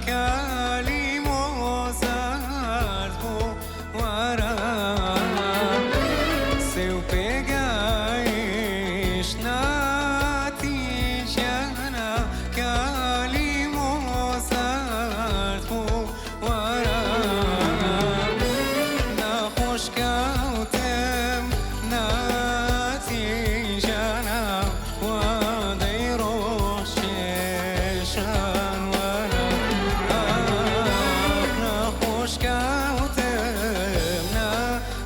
کالی مۆزارت بوو وەرە سێو پێگەیشت ناتیجەنە کالی مۆزارت بوو وەرە ناخۆش کەوتم ناتیجەنە وادەی ڕۆژ کێشان وەرە ئاخ ناخۆش کەوتم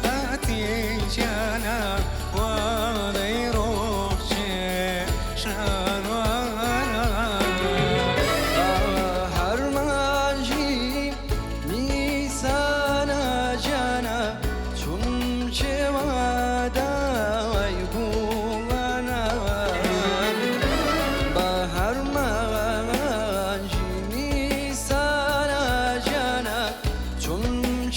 ناتیجەنە وادەی ڕۆژ کێشان وەرە. هەرمانجی نیسانە جانە چون چێواداوای گوڵانە بە هەرمانجی نیسانە جانە چون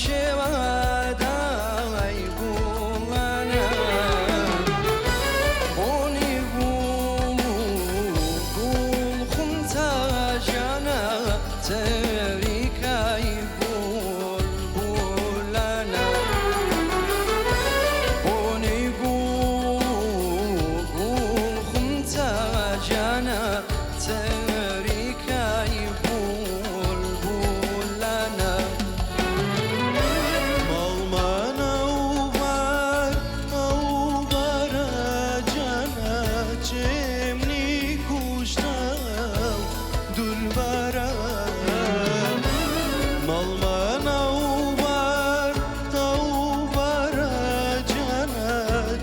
چێواداوای گوڵانە بۆنی گوڵ و گوڵ خونچە جانە تەریکای بولبولانە بۆنی گوڵ و گوڵ خونچە جانە تەریکای بولبولانە. ماڵمانە و بار ئەو بارە جانە چێمنی کوشتە و دولبارە ماڵمانە و بار ئەو بارە جانە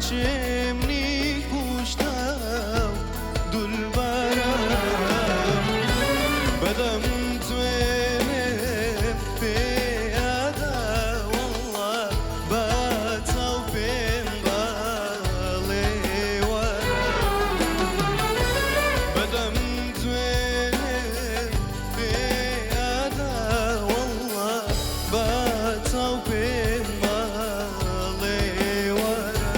چێمنی کوشتە و دولبارە بەدەم توێنێ پێیادا وەڵا بە چاو پێم بەڵێ وەرە بەدەم توێنێ پێیادا وەڵا بە چاو پێم بەڵێ وەرە.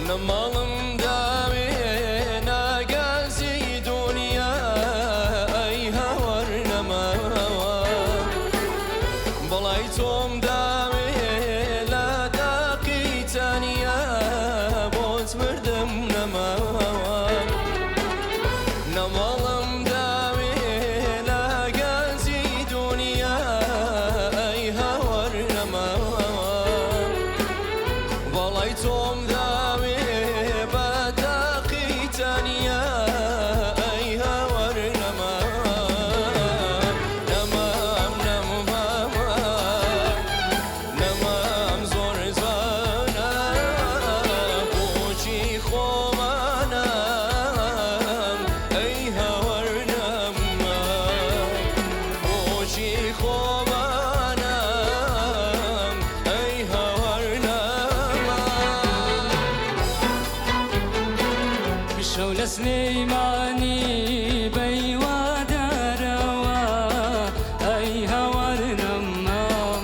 نە ماڵم داوێ ناگازی دنیا ئەی هاوار نەماوە بەڵای تۆم داوێ لە داقی تەنیا بۆت مردم نەماوە نە ماڵم داوێ لە گازی دنیا ئەی هاوار نەماوە بەڵای تۆم داوێ بە داقی تەنیا ئەی هاوار نەمام نەمام نەمام نەمام زۆر زانە بۆچی خۆمانم ئەی هاوار نەمام بۆچی خۆمانم ئەی هاوار نەمام. شەو لە سلەیمانی بەیوادارەوە ئەی هاوار نەمام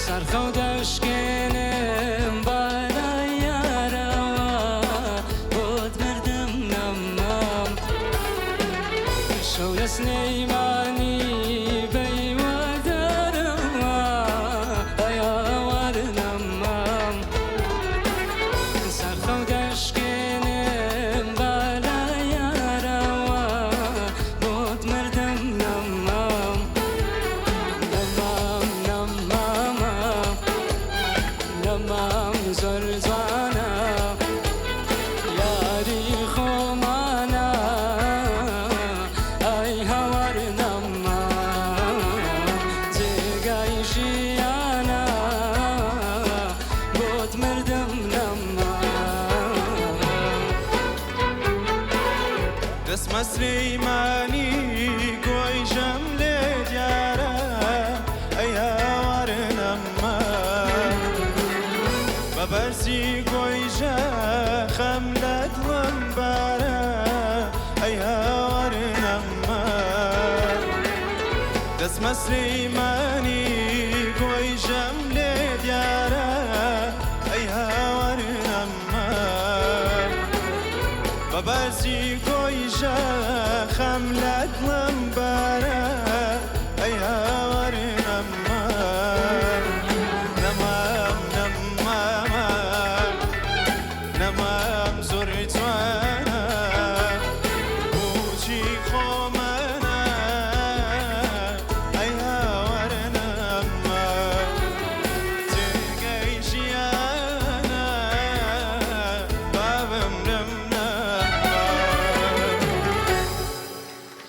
سەرخەو دەشکێنم بەلای یارەوە بۆت مردم نەمام شەو لە سلەیمانی بەیوادارەوە ئەی هاوار نەمام سەرخەو دەشکێنم بەلای یارەوە بۆت مردم نەمام نەمام نەمامە نەمام زۆر جوانە یاری خۆمانە ئەی هاوار نەمام. دەسمە سلەیمانی گۆیژەم لێ دیارە ئەی هاوار نەمما. بە بەرزی گۆیژە خەم لە دڵم بارە ئەی هاوار نەمما. دەسمە سلەیمانی گۆیژەم لێ دیارە ئەی هاوار نەمما. بە بەرزی گۆیژە خەم لە دڵم بارە.